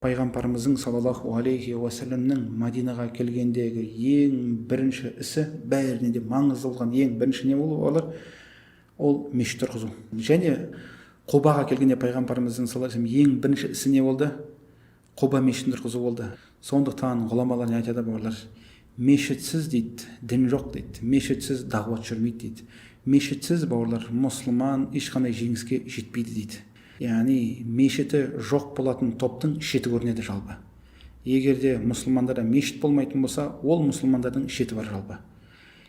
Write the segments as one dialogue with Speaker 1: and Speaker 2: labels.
Speaker 1: Пайғамбарымыздың, саллаллаху алейхи уассаламның, Мадинаға келгендегі ең бірінші ісі, бәріне де маңызды болған ең бірінші не болды, бауырлар? Ол мешіт тұрғызу. Және Құбаға келгенде пайғамбарымыздың, саллаллаху алейхи, ең бірінші ісі не болды? Құба мешітін тұрғызу болды. Сондықтан ғұламалар не айтады, бауырлар? Мешітсіз, дейді, дін жоқ дейді, мешітсіз дағуат жүрмейді дейді, мешітсіз, бауырлар, мұсылман ешқандай жеңіске жетпейді дейді. Яғни мешіті жоқ болатын топтың шеті көрінеді жалпы. Егер де мұсылмандарда мешіт болмайтын болса, ол мұсылмандардың шеті бар жалпы.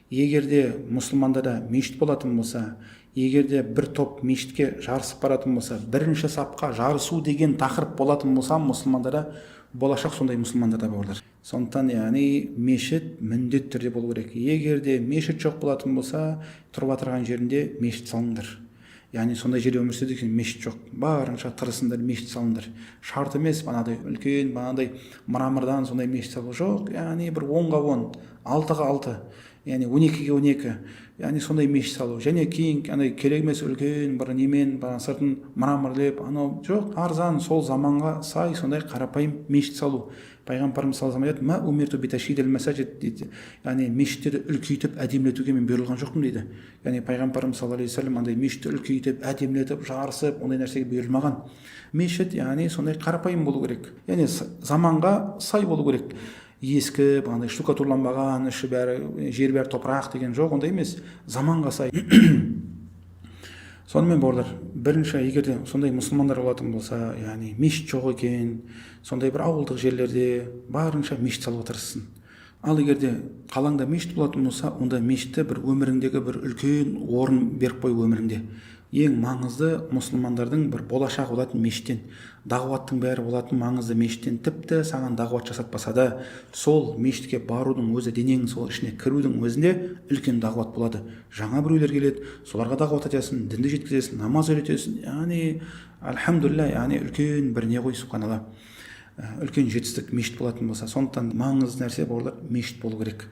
Speaker 1: Егер де мұсылмандарда мешіт болатын болса, егер де бір топ мешітке жарысып баратын болса, бірінші сапқа жарысу деген тақырып болатын болса мұсылмандарда, болашақ сондай мұсылмандарда, бауырлар. Сондықтан, яғни, мешіт міндетті түрде болу керек. Егер де мешіт жоқ болатын болса, тұрып жатырған жерінде мешіт салыңдар. Яғни сондай жерде өмір сүреді екен, мешіт жоқ, барынша тырысыңдар, мешіт салыңдар. Шарт емес бағанағыдай үлкен, бағанағыдай мрамордан сондай мешіт салу, жоқ. Яғни бір 10-ға 10, 6-ға 6, яғни 12-ге 12, яғни сондай мешіт салу. Және кейін андай керек емес үлкен бір немен, бағана сыртын мраморлеп анау, жоқ, арзан, сол заманға сай сондай қарапайым мешіт салу. Пайғамбарымыз саллаллаху алейхи вассалам айтады: "Ма дейді. Яғни мешіттерді үлкейтіп, әдемілетуге мен бұйырылған жоқпын», — дейді. Яғни пайғамбарымыз, саллаллаху алейхи вассалам, андай мешітті үлкейтіп, әдемілетіп, жарысып, ондай нәрсеге бұйырылмаған. Мешіт, яғни, сондай қарапайым болу керек, яғни заманға сай болу керек. Ескі, бағанағыдай штукатурланбаған, іші бәрі, жер бәрі топырақ деген жоқ, ондай емес, заманға сай. Сонымен, бауырлар, бірінші, егер де сондай мұсылмандар болатын болса, яғни мешіт жоқ екен сондай бір ауылдық жерлерде, барынша мешіт салуға тырыссын. Ал егер де қалаңда мешіт болатын болса, онда мешітті бір өміріңдегі бір үлкен орын беріп қой. Өміріңде ең маңызды, мұсылмандардың бір болашағы болатын мешіттен, дағуаттың бәрі болатын маңызды мешіттен. Тіпті саған дағуат жасатпаса да, сол мешітке барудың өзі, денеңнің сол ішіне кірудің өзінде үлкен дағуат болады. Жаңа біреулер келеді, соларға дағуат айтасың, дінді жеткізесің, намаз үйретесің. Яғни, альхамдулилля, яғни үлкен бір не ғой, субханалла, үлкен жетістік мешіт болатын болса. Сондықтан маңызды нәрсе, бауырлар, мешіт болу керек.